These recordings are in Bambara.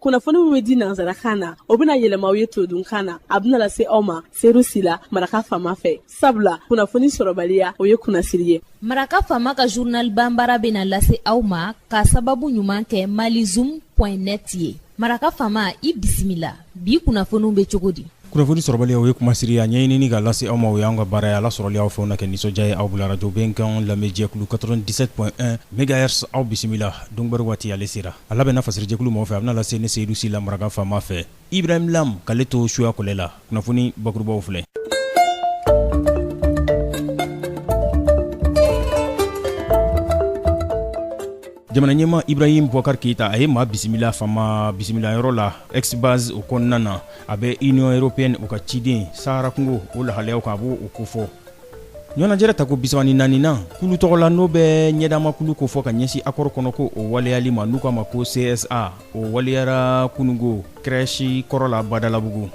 Kunnafoni min bɛ di nansarakan na, o bɛna yɛlɛma aw ye todunkan na. A bɛna lase aw ma Seyidu Sila, Maraka Faama fɛ. Sabula kunnafoni sɔrɔbaliya, o ye kunnasiri ye. Maraka Faama ka journal banbara bɛna lase aw ma ka sababu ɲuman kɛ malizoom point net ye. Maraka Faama, i bisimila. Bi kunnafoniw bɛ cogo di? Kunnafoni sɔrɔbaliya, o ye kumasiri ye. A ɲɛɲinini ka lase aw ma, o y'an ka baara ye. A lasɔrɔli aw fɛ, o na kɛ nisɔndiya ye aw bolo. Arajo Bɛnkan lamɛnjɛkulu 97.1 mégahertz, aw bisimila. Donkibaru waati ale sera. A labɛnna fasirijɛkulu maaw fɛ, a bɛna lase ne Seyidu Sila, Maraka Faama fɛ. Ibrahim Lam k'ale to suya kɔlɛ la. Kunnafoni bakurubaw filɛ. Jamana ɲɛmaa Ibrahim Boubacar Keita, a ye maa bisimila faama bisimilayɔrɔ la ex-base o kɔnɔna na. A bɛ Union européenne o ka ciden Sahara kungo o lahalayaw kan, a b'o kofɔ. Ɲɔgɔnnajɛrɛ tako 34nan kulu tɔgɔ la, n'o bɛ ɲɛdamakulu kofɔ ka ɲɛsin accord kɔnɔ ko o waleyali ma, n'u k'a ma ko CSA, o waleyara kunungo crèche kɔrɔ la Badalabugu.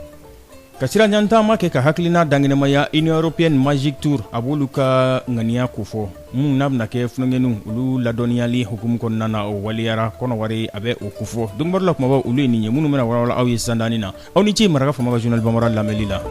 Ka sirajan taama kɛ ka hakilina dankɛnɛmaya, Union européenne Magic Tour a b'olu ka ŋaniya kofɔ, minnu n'a bɛna kɛ funankɛninw olu ladɔnniyali hukumu kɔnɔna na, o waleyara Kɔnɔwari, a bɛ o kofɔ. Donkibaru la kumabaw, olu ye nin ye minnu bɛna walawala aw ye sisan na. Aw ni ce Maraka Faama ka journal banbara lamɛnli la.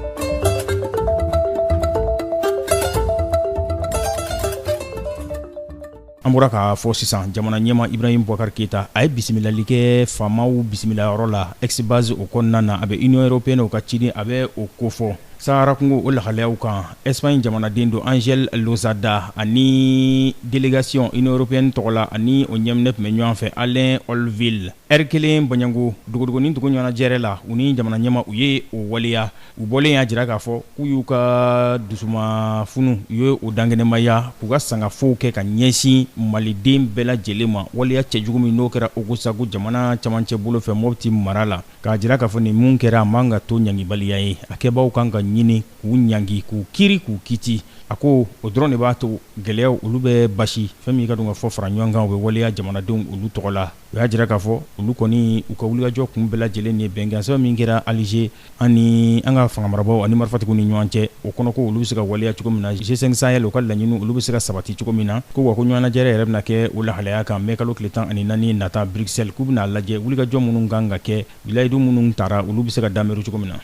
An bɔra k'a fɔ sisan, jamana ɲɛmaa Ibrahim Boubacar Keita, a ye bisimilali kɛ faamaw bisimilayɔrɔ la ex-base o kɔnɔna na. A bɛ Union européenne o ka ciden, a bɛ o kofɔ Sahara kungo o lahalayaw kan. Espagne jamanaden don Angel Losada ani délégation Union européenne tɔgɔ la, ani o ɲɛminɛ tun bɛ ɲɔgɔn fɛ Alain Olville. Ɛri kelen bɔɲɔgɔnko dogodogonin tugu ɲɔgɔnnajɛrɛ la, u ni jamana ɲɛmaa u ye o waleya. U bɔlen y'a jira k'a fɔ k'u y'u ka dusumafunu, u ye o dankɛnɛmaya, k'u ka sangafow kɛ ka ɲɛsin maliden bɛɛ lajɛlen ma, waleya cɛjugu min n'o kɛra Ogosagu jamana camancɛ bolo fɛ Mopti mara la, k'a jira k'a fɔ nin mun kɛra, a man ka to ɲangibaliya ye. A kɛbaaw kan ka ɲini k'u ɲangi, k'u kiri, k'u kiti. A ko o dɔrɔn de b'a to gɛlɛyaw olu bɛ basi fɛn min ka dun ka fɔ fara ɲɔgɔn kan, u bɛ waleya jamanadenw olu tɔgɔ la. U y'a jira k'a fɔ olu kɔni, u ka wulikajɔ kun bɛɛ lajɛlen ye bɛnkansɛbɛn min kɛra Alger ani an ka fangamarabaaw ani marifatigiw ni ɲɔgɔn cɛ, o kɔnɔ ko olu bɛ se ka waleya cogo min na, G5 Sahel u ka laɲini olu bɛ se ka sabati cogo min na. Ko wa ko ɲɔgɔnnajɛrɛ yɛrɛ bɛna kɛ o lahalaya kan mai kalo tile 14 nata Bruxelles, k'u bɛna lajɛ wulikajɔ minnu kan ka kɛ, layidu minnu tara, olu bɛ se ka damɛri cogo min na.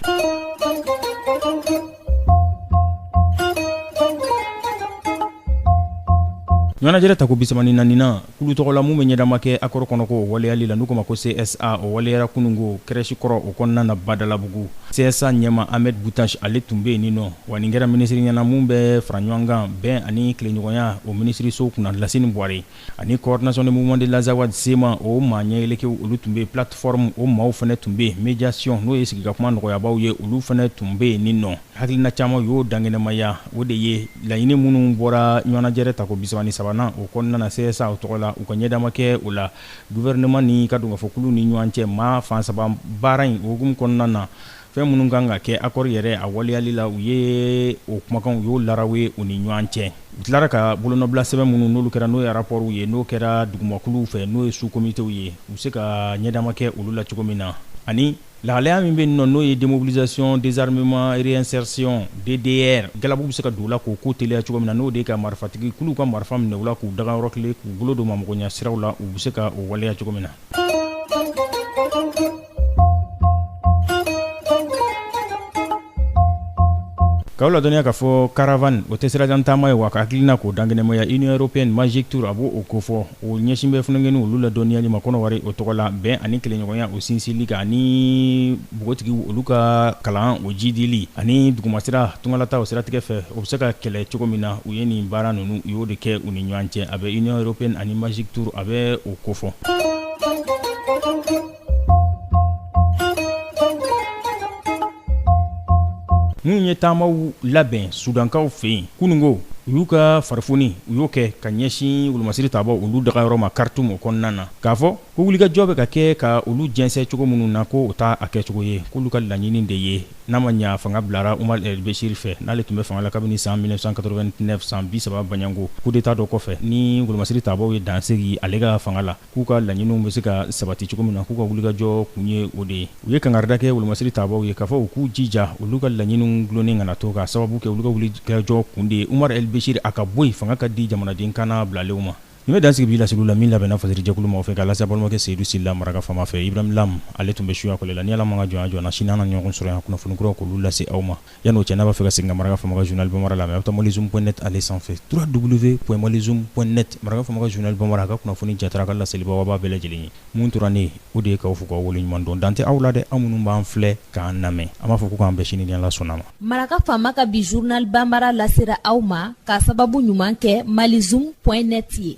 Ɲɔgɔnnajɛrɛ tako 34nan kulu tɔgɔ la, mun bɛ ɲɛdama kɛ accord kɔnɔ ko o waleyali la, n'u k'a ma ko CSA, o waleyara kunungo crèche kɔrɔ o kɔnɔna na Badalabugu. CSA ɲɛmaa Ahmed Boutache, ale tun bɛ yen nin nɔ. Wa nin kɛra minisiri ɲɛna mun bɛ fara ɲɔgɔn kan bɛn ani tilenɲɔgɔnya o minisiriso kunna, Lasini Buware, ani coordination des mouvements de l'Azawad CMA o maa ɲɛyɛlɛkew, olu tun bɛ yen. Plateforme o maaw fana tun bɛ yen. Médiation, n'o ye sigikakuma nɔgɔyabaaw ye, olu fana tun bɛ yen nin nɔ. Hakilina caman y'o dankɛnɛmaya, o de ye laɲini minnu bɔra ɲɔgɔnnajɛrɛ tako 33nan o kɔnɔna na CSA o tɔgɔ la, u ka ɲɛdama kɛ o la gouvernement ni ka dongafɔkulu ni ɲɔgɔn cɛ maa fan saba baara in hukumu kɔnɔna na. Fɛn minnu kan ka kɛ accord yɛrɛ a waleyali la, u ye o kumakan, u y'o larawe u ni ɲɔgɔn cɛ. U tilara ka bolonɔbila sɛbɛn minnu n'olu kɛra, n'o ye rapportw ye, n'o kɛra dugumakuluw fɛ, n'o ye sous-comitéw ye, u bɛ se ka ɲɛdama kɛ olu la cogo min na, ani lahalaya min bɛ yen nɔ, n'o ye démobilisation, désarmement, réinsertion, DDR, galabu bɛ se ka don u la k'o ko teliya cogo min na, n'o de ye ka marifatigi kuluw ka marifa minɛ u la, k'u dagayɔrɔ kelen, k'u bolo don magoɲɛ siraw la, u bɛ se ka o waleya cogo min na. K'aw ladɔnniya k'a fɔ caravane, o tɛ sirajan taama ye wa, ka hakilina k'o dankɛnɛmaya, Union européenne Magic Tour a b'o o kofɔ. O ɲɛsin bɛ funankɛninw olu ladɔnniyali ma Kɔnɔwari o tɔgɔ la, bɛn ani kelenɲɔgɔnya o sinsinli kan, ani npogotigiw olu ka kalan o jidili, ani dugumasira tungalata o siratigɛ fɛ, o bɛ se ka kɛlɛ cogo min na. U ye nin baara ninnu, u y'o de kɛ u ni ɲɔgɔn cɛ. A bɛ Union européenne ani Magic Tour a bɛ o kofɔ. Minnu ye taamaw labɛn Sudankaw fɛ yen kunungo, u y'u ka farifoni, u y'o kɛ ka ɲɛsin wolomasiri tabaw olu dagayɔrɔ ma Khartoum o kɔnɔna na, k'a fɔ ko wulikajɔ bɛ ka kɛ ka olu jɛnsɛn cogo minnu na, ko o t'a kɛcogo ye, k'olu ka laɲini de ye n'a ma ɲa fanga bilara Umar El Bechir fɛ, n'ale tun bɛ fanga la kabini san 1989, san 30 baɲango coup d'état dɔ kɔfɛ, ni wolomasiri tabaw ye dan sigi ale ka fanga la, k'u ka laɲiniw bɛ se ka sabati cogo min na, k'u ka wulikajɔ kun ye o de ye. U ye kangarida kɛ wolomasiri tabaw ye k'a fɔ u k'u jija olu ka laɲiniw dulonnen kana to, k'a sababu kɛ olu ka wulikajɔ kun de ye Umar El Bechir a ka bɔ yen, fanga ka di jamanaden kana bilalenw ma. Nin bɛ dan sigi bi laseliw la min labɛnna fasirijɛkulu maaw fɛ k'a lase balimakɛ Seyidu Sila maraka faama fɛ. Ibrahim Lam ale tun bɛ suya kɔlɛ la. Ni Ala m'an ka jɔnya jɔ an na, sini an na ɲɔgɔn sɔrɔ yan kunnafoni kuraw k'olu lase aw ma. Yanni o cɛ, n'a b'a fɛ ka segin ka maraka faama ka journal bambara lamɛn, a bɛ taa malizoom point net ale sanfɛ, www.malizoom point net. Maraka faama ka journal bambara, a ka kunnafoni jatara, a ka laselibaw b'a bɛɛ lajɛlen ye. Mun tora ne ye, o de ye k'aw fo k'aw waleɲuman dɔn. Dan tɛ aw la dɛ, aw minnu b'an filɛ k'an lamɛn, an b'a fɔ ko k'an bɛn sini ni Ala sɔnna ma. Maraka faama ka bi journal bambara lasera aw ma k'a sababu ɲuman kɛ malizoom point net ye.